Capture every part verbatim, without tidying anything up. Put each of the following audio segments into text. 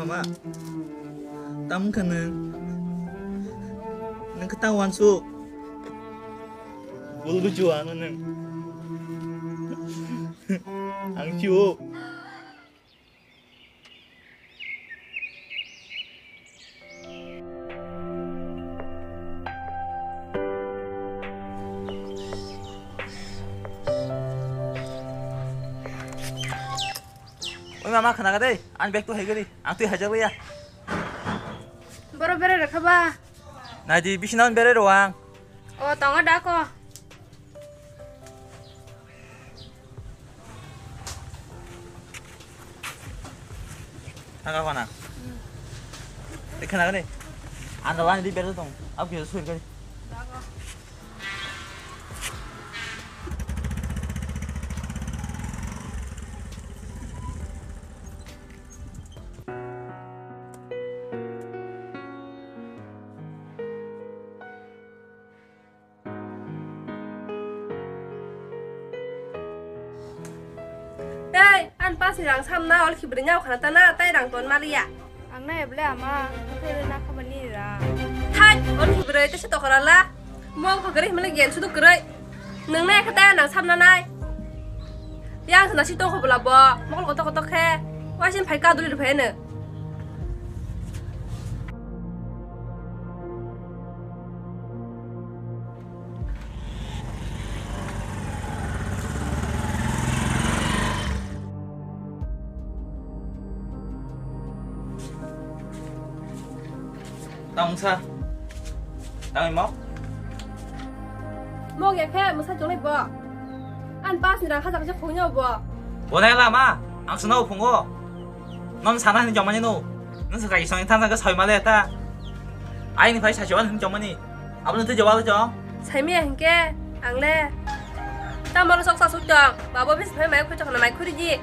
Ma, tam kha nwng? Nwng khe ta uansuk. Bul buchu ano nwng. Ang chu. Oi mama, khna kha dei, ani bag tu hai gari, ang twi hajak liya. Boro berai rwkha ba? Nai di, bisina berai rw ang. O, tongo da ko. Thangka khana. Ekhana gani. Anda wani di berai tong. Ab kisa suri gani. Tei, ani pass ni rang samna, ol khibrwi nyaw khana tana, tei rang ton maliya. Ang nai ble ama, tei ble na khabani ra. Thai, ol khibrwi tei se tokora la. Mo kho gari himle gen sudu kwrwi. Nwng nai kha tei nang samna nai. Yang sana si tong kho bla bo, mokol kotok kotok khe. Wa sin phai ka duli phai ne. Tangsa. Tangwi mo? Mo ya khe mwsa chonglai bo. An pass ni rang hajar khe khungyo bo. Bonai lama, ang sano phungo. Non sana ni jomani no. Non sa kai song thang thang soi male ta. Ai ni phai sa jomani jomani. Abo no tei jawab chong. Saimiya hinkhe ang le. Tamo sok sa suk chong. Babo bis phai mai khoi chong na mai khuri ji.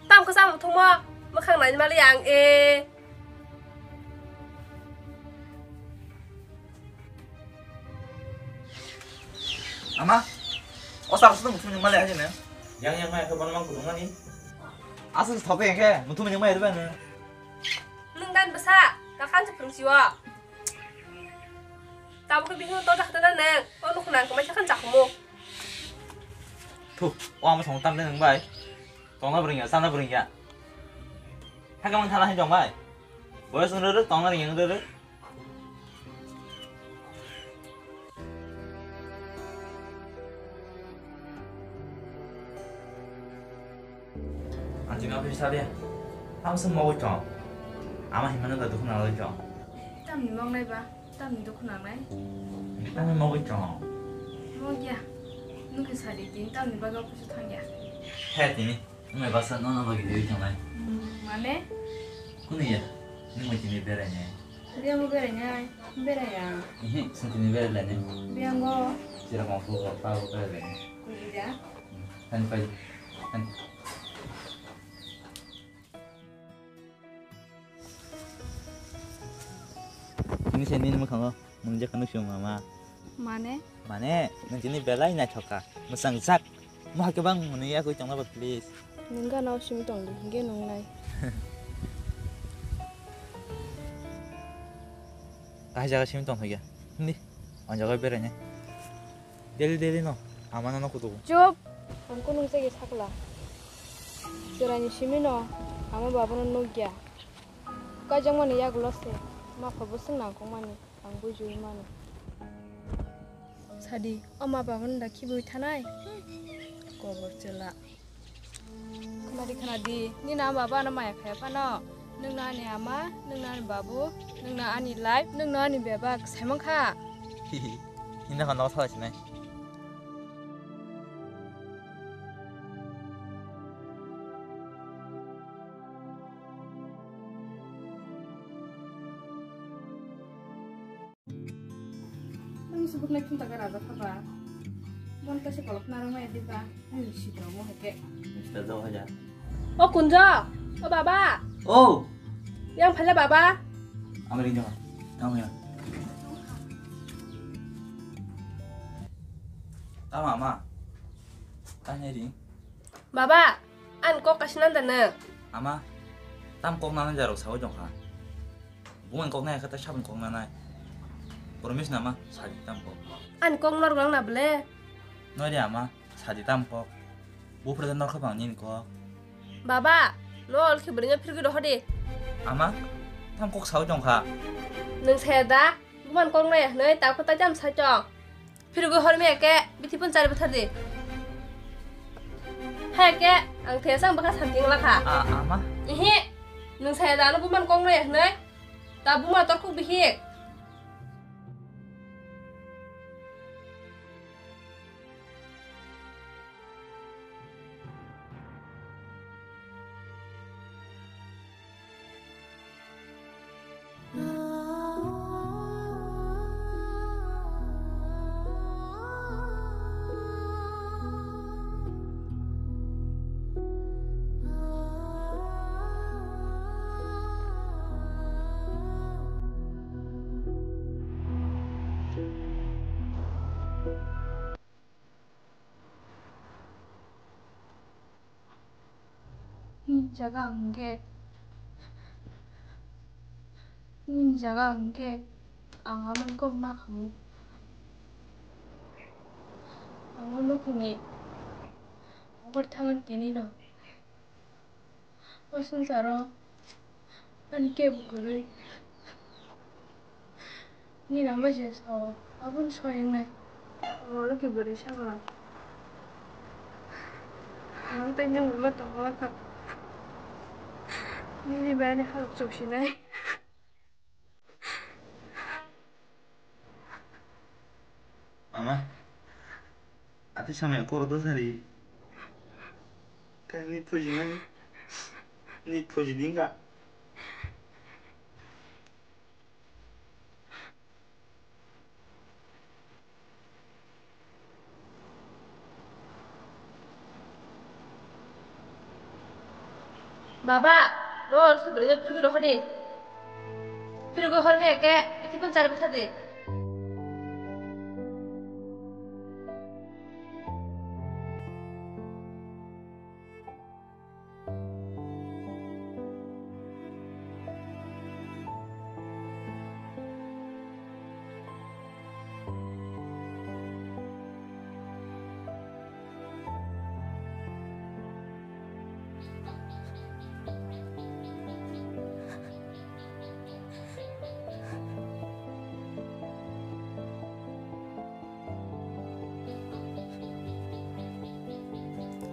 Tam khe samung thungmo, mwkhang nai mali ang e. Ama, o sar sung thung mali aje ne. Yang yang mai khe bono mang kudung mani. Asal thok yang khe, muthum yang mai deba ne. Nwng dan bwsa, ta khan se phwrwng si o. Tabuk khe bihik no torjak khe ta nwng, o nukhung nang kwmai khe khan chakhumu. Thu, o ama song tam de nwng bai. Tongna bwrwng ya, chana bwrwng ya. Hakhe mang thana hai tong bai. Boyos wng rwrwk, tongna ring wng rwrwk. Ang chini office salia. Ang se mogoi tong. Ama himano da dukhu nalai tong. Tamni mong nai ba? Tamni dukhu nangnai? Tamni mogoi tong. Mogya. Nukhe sadi tin tamni bagwi office thangya. He tini. Nai basa nono bagwi dewi tongnai. Hmm, mane? Kunu ya? Nung mai tini berai nai. Biango berai nai. Berai ya. Ihi, sung tini berai lai nai. Biango. Sira kong fu ko pa ko berai lai nai. Kunu ya? Hani pai. Hani. Ini sini ni mukhango. Nung je kanu sung mama. Mane? Mane, nung tini belai naithok kha. Mwchang jak. Mo hakhe bang mwnwi yakwi tongna ba, please. Nung gana o simi tong di, hingke nung nai. Kahai jaga simi tong thokya. Hindi. O jaga berai nai. Daily daily no. Ama no kutu. Chup. Ang kunung jagi sakla. Chwraini simi no. Ama baba no nukya. Kajang mani yagulo se. Ma pha bwswk nangkukmani. Ang bujiui mano. Sadi, o ma baba no da khibiui thanai? Kobor chwla. Khwnadi, khwnadi, nini ama baba ano maya khaya phano. Nwngno ani ama, nwngno ani babu, nwngno ani life, nwngno ani bebak, saimang kha. Hihi, hinda kha nok salai sinai. Subuk nai thum taka raja khaba. Bon kaisa kolok narang mai diba. Ani sitro mo hake. Mister Dohajar. O Kunjo, o baba. Oh. Yang phala baba. Amri jo. Tama ya. Tama ama. Tanya ring. Baba, an kok kasih nanda ne. Ama, tam kok nana jaro sawi jong kha. Buman kok nai kata sabun kok nana. Promise nama sadi tam kok. An kok nor gang na ble. Noi de ama, sadi tam kok. Bu pura nor kha bang nin kok. Baba, no ol khibri nya phirgi dohodi. Ama, tam kok sawi jong kha. Nung saya da, buman kok nai, noi ta kota jam sa chong. Phirgwi hormi eke bithi pun chari bwthar di. Hai ke ang thesang bwkha santing lakha. A, ama? Ihi. Nung saya dano buman kong nai hnai. Ta buma torkuk bihik. Nini jaga hwnkhe, nini jaga hwnkhe ang aboni kok ma khamu. Ang o lukuno ongkhor thangwi tini rw. O swngcharo ani kebo kwrwi. Nini ama je sao, aboni soi wngnai. Oro khe bwrwi saka. Ang tei nwng ma tongma kha. Nini bai ani halok chuksinai. Ama, ati samaya koro to sari. Kani pujinai, ni pujidinga. Baba, no, sugri phirgwi rohor di. Phirgwi hormi eke, iti pun chari bwtha di.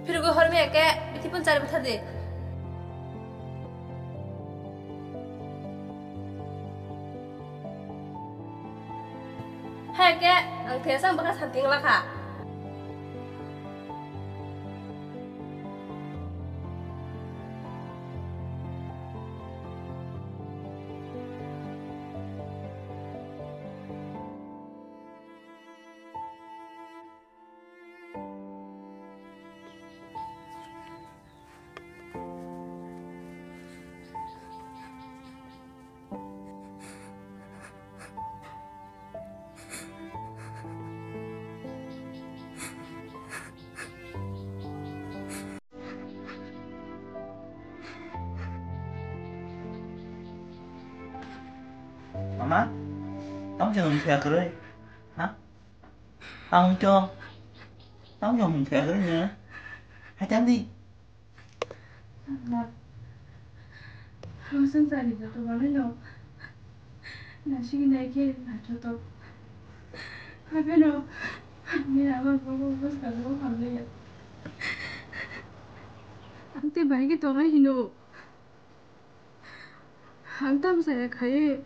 Phirgwi hormi eke bithi pun chari bwtha di. Hai ke ang thesang bwkha santing lakha. Mama, tamo se nwng thaya kwrwi? Ha? Ang to, tamo se nwng thaya kwrwi no? Hai tamo di. Ang swngcharni joto manwino naisingwi nai khe naithotok. Hapheno ani ama bobo bwskango hamliya. Ang tei bahai khe tongnai hino. Ang tamo saya khai,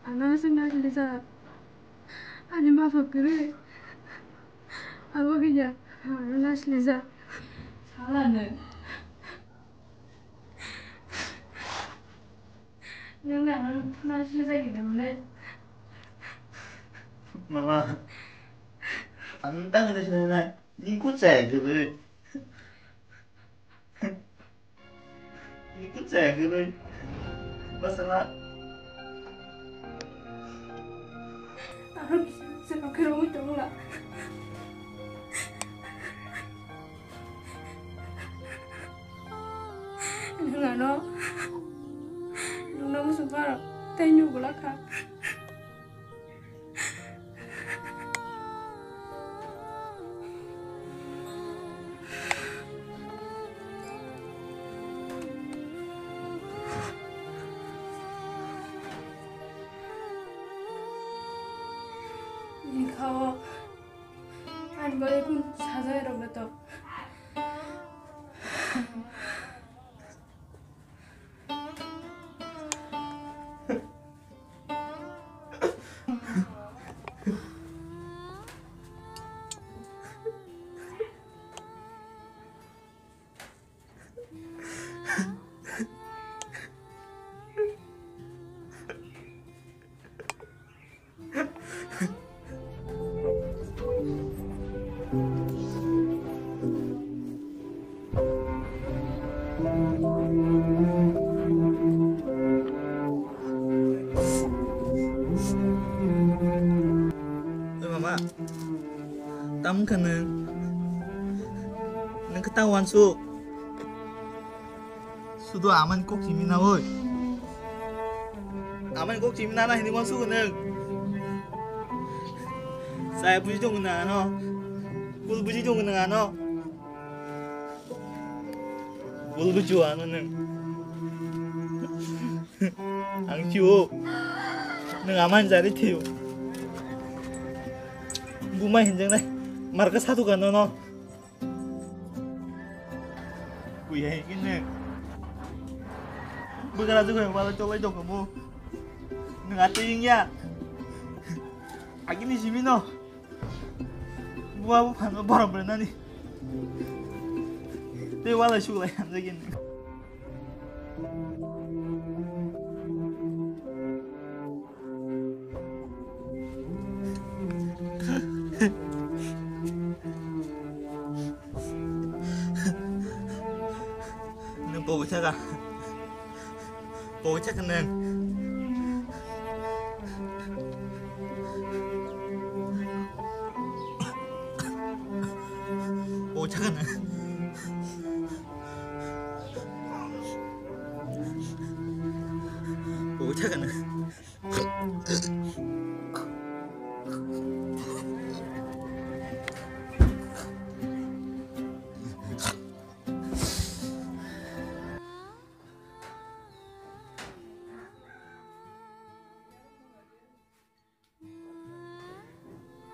ano aswk naislijak. Ani bapha kwrwi. Abo khe ya, ano naislijak. Salano. Nwng ano naislijak hinwi mwnai. Mama, ang tang ito sinanay. Ni kun saya kiri. Ni kun saya kiri. Basta na. Ang sa kiri mo ito nga. Nung ano? Nung namu sumpah. Tayo nung gula ka. Bini khao ani bagwi kun sajagwi rwgwi tong. Oi mama, tamo wngkha nwng? Nwng khe ta uansuk? Sudu amani kok simi na oi. Amani kok simi na na hinwi uansuk nwng. Chaya buji tongo nwng ano. Bul buji tongo nwng ano. Bul buji ano nwng. Ang sio. Nwng amani jari thio. Buma hinjak nai. Marka satu kano no. Kuya hingke nwng. Bwkra jukhe wala cholai tongkha mo. Nwng atwi wngya. Agini simi no. Bua buphano borom rwnani. Tei wala suklai hamjagini. Nwng pogwi thaka. Pogwi thaka nwng. Pogwi thaka nwng. Pogwi thaka nwng.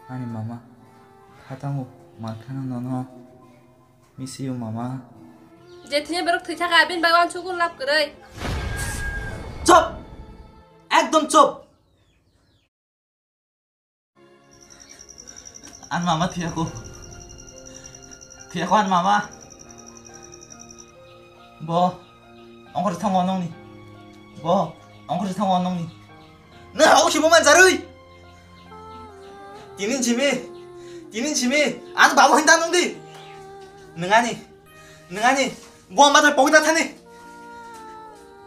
Ani mama, khatango, markheno nono. Miss you, mama. Je thini borok thwi thaka, abini bagwi uansukgo lab kwrwi. Chop! Ekdom chop! Ani mama thwiyako. Thwiyako ani mama. Bo, ongkhor se thango nongni. Bo, ongkhor se thango nongni. Nwng hao khibo manjarwi. Tinin simi, tinin simi, ani babu hinta nungdi. Nwng ani, nwng ani, bua matoi pogda thani.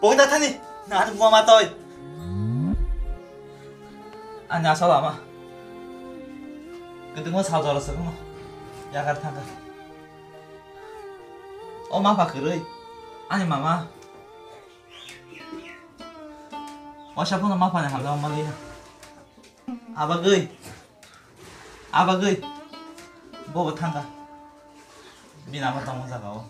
Pogda thani, nwng ani bua matoi. Ani asal ama. Kedengma sajora se kono. Yakar thangka. O mapha kwrwi, ani mama. Wasa phano maphani hamjak maliya. Abagwi. Abagwi. Bobo thangkha. Bini ama tongma jaga o.